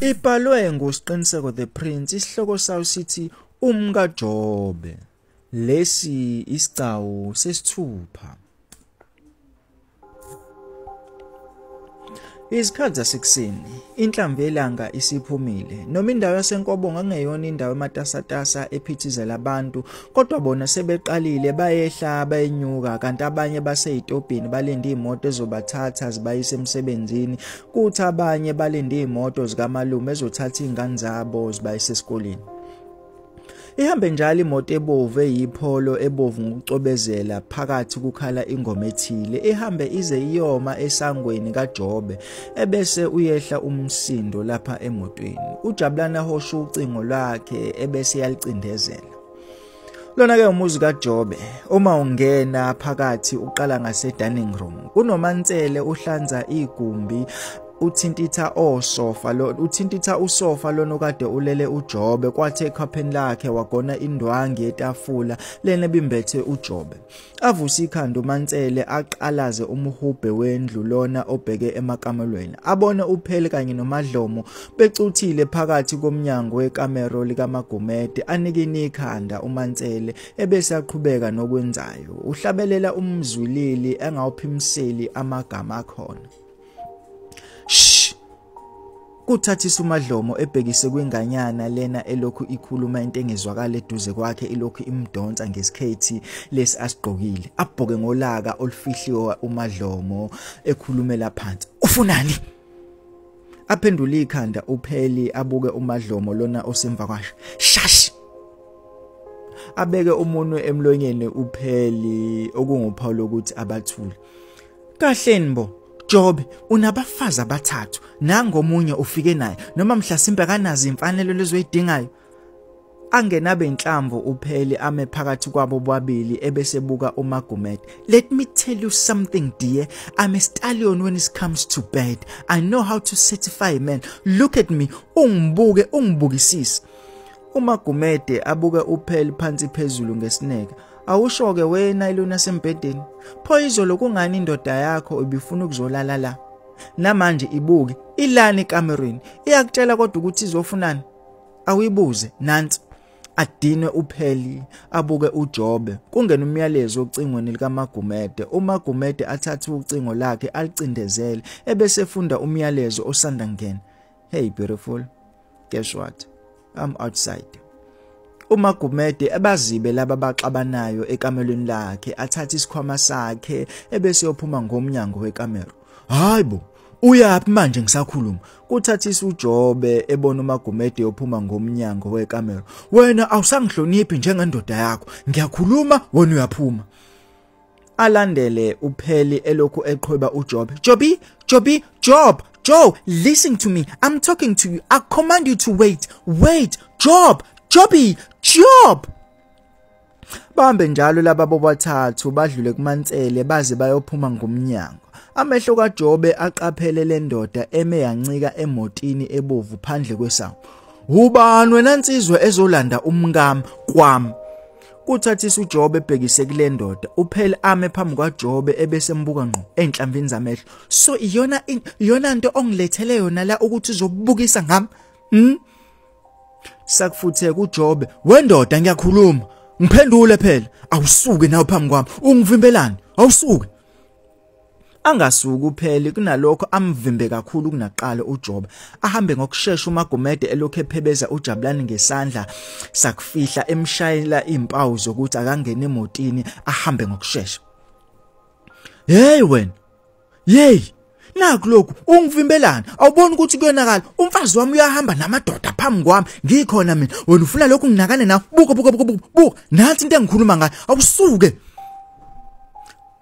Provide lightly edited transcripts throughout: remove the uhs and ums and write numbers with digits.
Ibhalwe nguSiqiniseko The Prince, isihloko sayo sithi UmkaJobe. Lesi isigcawu sesithupha. Izikhathi zasekuseni, inhlamvu yelanga isiphumile. Noma indawo yaseNkobongo kungeyona indawo ematasatasa ephithizela abantu, kodwa bona sebeqalile bayehla bayenyuka, kanti abanye baseyitobhini balinde imoto ezobathatha zibayise emsebenzini, kuthi abanye balinde imoto zikamalume ezothatha izingane zabo zibayise esikoleni. Ihambe njalo imoto ebovu eyipholo ebovu ngokucobezela phakathi kukhala ingoma ethile, ihambe ize iyoma esangweni kaJobe, ebese uyehla umsindo lapha emotweni. UJabulani ahosha ucingo lwakhe ebese yalicindezela. Lona ke umuzi kaJobe, uma ungena phakathi uqala ngase dining room. KunoMansele uhlanza igumbi, uthintitha osofa lo, uthintitha usofa lona okade ulele uJobe, kwathi ekhapheni lakhe wagona indwangi yetafula lena ebimbethe uJobe. Avuse ikhanda uMansele aqalaze umhubhe wendlu lona obheke emakamelweni. Abone uPheli kanye noMadlomo becuthile phakathi komnyango wekamero likaMagumede. Anikini ikhanda uMansele ebese aqhubeka nokwenzayo. Uhlabelela umzwilili engawuphimiseli amagama akhona. Shh! Kuthathisa uMadlomo ebhekise kwinganyana lena elokhu ikhuluma into engezwakala eduze kwakhe, ilokhu imdonsa ngesikhethi lesi asigqokile. Abhoke ngolaka olufihliwe uMadlomo ekhulumela phansi. Ufunani? Aphendule ikhanda uPheli abuke uMadlomo lona osemva kwakhe. Shash! Abeke umunwe emlonyeni uPheli okunguphawu lokuthi abathule. Kahleni bo, Jobe unabafazi abathathu, nangomunye ufike naye, noma mhlasimpe akanazo imfanelo lezoyidingayo. Angenabe inhlamvu uPheli ame phakathi kwabo bobabili ebese buka uMagumede. Let me tell you something dear, I'm a stallion when it comes to bed. I know how to satisfy a man. Look at me, ungibuke, ungibukisise. uMagumede abuke uPheli phansi phezulu ngesineke. Awusho ke wena ilona sembhedeni. Pho izolo kungani indoda yakho ibifuna ukuzolala la? Namanje ibuke ilani ekamerweni. Iyakutshela kodwa ukuthi izofunani? Awuyibuze nansi. Adinwe uPheli abuke uJobe. Kungena umyalezo ocingweni likaMagumede. uMagumede athathe ucingo lakhe alicindezele ebese efunda umyalezo osanda ngena. Hey beautiful, guess what? I'm outside. uMagumede abazibe laba baxabanayo ekamelweni lakhe, athathe isikhwama sakhe ebese yophuma ngomnyango wekamero. Hayibo, uyaphi manje ngisakhuluma? Kuthathisa uJobe ebona uMagumede yophuma ngomnyango wekamero. Wena awusangihloniphi njengendoda yakho. Ngiyakhuluma wena uyaphuma. Alandele uPheli elokhu eqhweba uJobe. Jobi, Jobi, Job, Joe, listen to me. I'm talking to you. I command you to wait. Wait, Job, Jobi, Job. Bambe njalo laba bobathathu badlule kuMansele baze bayophuma ngomnyango. Amehlo kaJobe aqaphele le ndoda eme yancika emotini ebovu phandle kwesango. Ubani wena nsizwe ezolanda umkami kwami? Kuthathisa uJobe ebhekise kule ndoda. uPheli ame phambi kwaJobe ebese embuka ngqo enhlamvini zamehlo. So iyona iyona nto ongilethele yona la ukuthi uzobukisa ngami? Sakufutheka uJobe, wendoda ngiyakhuluma. Ngiphendule phela. Awusuke nawe phambi kwami. Ungivimbelani? Awusuke. Angasuki uPheli, kunalokho amvimbe kakhulu kunaqala uJobe. Ahambe ngokushesha uMagumede elokhu ephebeza uJabulani ngesandla sakufihla, emshayela impawu zokuthi akangene emotini ahambe ngokushesha. Hey wena, hey naku lokhu ungivimbelana, awuboni ukuthi kuyonakala? Umfazi wami uyahamba namadoda phambi kwami, ngikhona mina, wena ufuna lokhu nginakane nawe? Buka buka buka buka, nansi into engikhuluma ngayo, awusuke.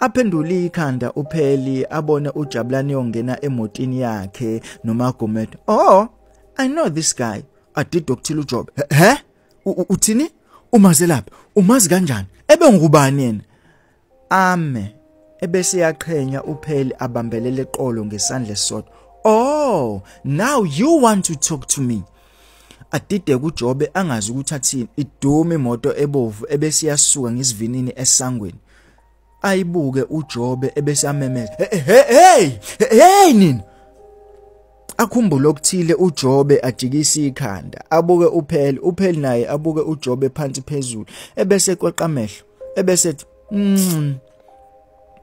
Aphendule ikhanda uPheli abone uJabulani yongena emotini yakhe noMagumede. Oh, I know this guy. Adide okuthile uJobe. He? Uthini? Umazelaphi? Umazi kanjani? Ebe ngubani yena? Ame ebese yaqhenya uPheli abambelele eqolo ngesandla esisodwa. Oh, now you want to talk to me. Adide kuJobe angazi ukuthi athini. Idume imoto ebovu ebese yasuka ngesivinini esangweni. Ayibuke uJobe ebese amemeza. Hey, hey, hey nini? Akhumbule okuthile uJobe, ajikise ikhanda abuke uPheli, uPheli naye abuke uJobe phansi phezulu, ebese kweqa amehlo, ebese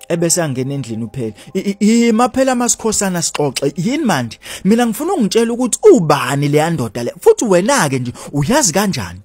ebese angena endlini uPheli. Ima phela masikhosana sixoxe. Yini manje? Mina ngifuna ungitshela ukuthi ubani leya ndoda le, futhi wena ke nje uyazi kanjani?